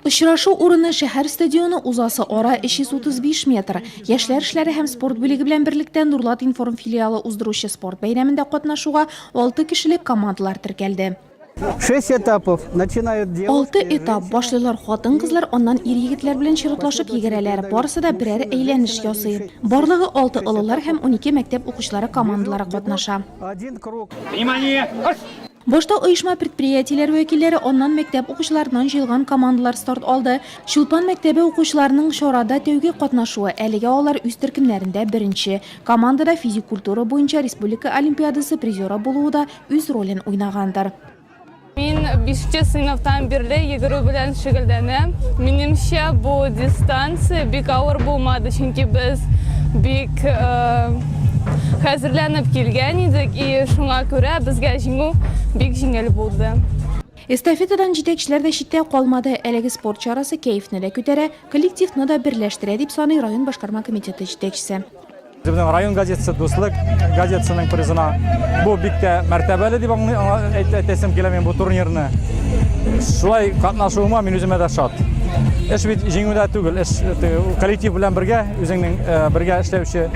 Очрашу урыны шәһәр стадионы, узасы ара 335 метр. Яшьләр эшләре һәм спорт бүлеге белән берлектә Нурлат информ филиалы уздыручы спорт бәйрәмендә катнашуга алты кешелек командалар теркәлде. Шесть этапов. Начинают девушки. Алты этап. Башлыйлар хатын-кызлар, аннан ир-егетләр белән чиратлашып йөгерәләр. Барысы да берәр әйләнеш ясый. Барлыгы алты олылар һәм 12 мәктәп укучылары командалары катнаша. Один круг. Внимание! Марш! Башта оешма-предприятиеләр вәкилләре, аннан мәктәп укучыларыннан җыелган командалар старт алды. Чулпан мәктәбе укучыларының чарада тәүге катнашуы, әлегә алар үз төркемнәрендә беренче. Командада физик культура буенча республика олимпиадасы призеры булуы да үз ролен уйнагандыр. Мин бишенче сыйныфтан бирле йөгерү белән шөгыльләнәм. Минемчә, бу дистанция бик авыр булмады, чөнки без бик хәзерләнеп килгән идек, и шуңа күрә безгә җиңү бик җиңел булды. Эстафетадан җитәкчеләр дә читтә калмады. Әлеге спорт чарасы кәефне дә күтәрә, коллективны да берләштерә, дип саный район башкарма комитеты җитәкчесе. Безнең район газетасы Дуслык газетасының призына. Бу бик тә мәртәбәле дип әйтәсем килә мин бу турнирны. Шулай катнашуыма мин үземә дә шат. Эш бит җиңүдә түгел, эш коллектив белән бергә, үзеңнең э, бергә эшләүче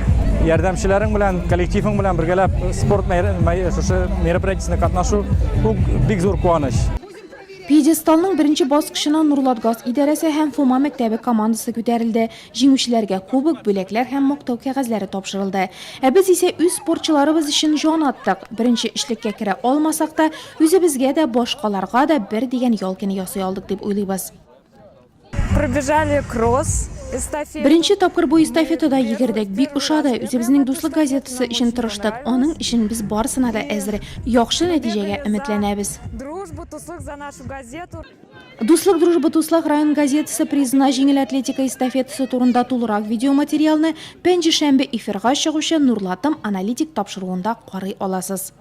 ярдәмчеләрең белән, коллективың белән бергәләп спорт шушы мероприятиесендә катнашу ул бик зур куаныч. Пьедесталның беренче баскычына Нурлатгаз идарәсе һәм Фома мәктәбе командасы күтәрелде. Җиңүчеләргә кубок, бүләкләр һәм мактау кәгазьләре тапшырылды. Ә без исә үз спортчыларыбыз өчен җан аттык. Беренче өчлеккә керә алмасак та, үзебезгә дә, башкаларга да бер дигән ял көне ясый алдык дип уйлыйбыз. Пробежали кросс эстафету. Беренче тапкыр бу эстафетада йөгердек, бик ошады. Үзебезнең Дуслык газетасы өчен тырыштык, аның өчен без барысына да әзер. Яхшы нәтиҗәгә өметләнәбез. Дружбу, дуслык за нашу газету. Дуслык, дружба, туслак район газетасы призына җиңел атлетика эстафетасы турында тулырак видеоматериалны пәнҗешәмбе эфирга чыгучы Нурлатым аналитик тапшыруында карый аласыз.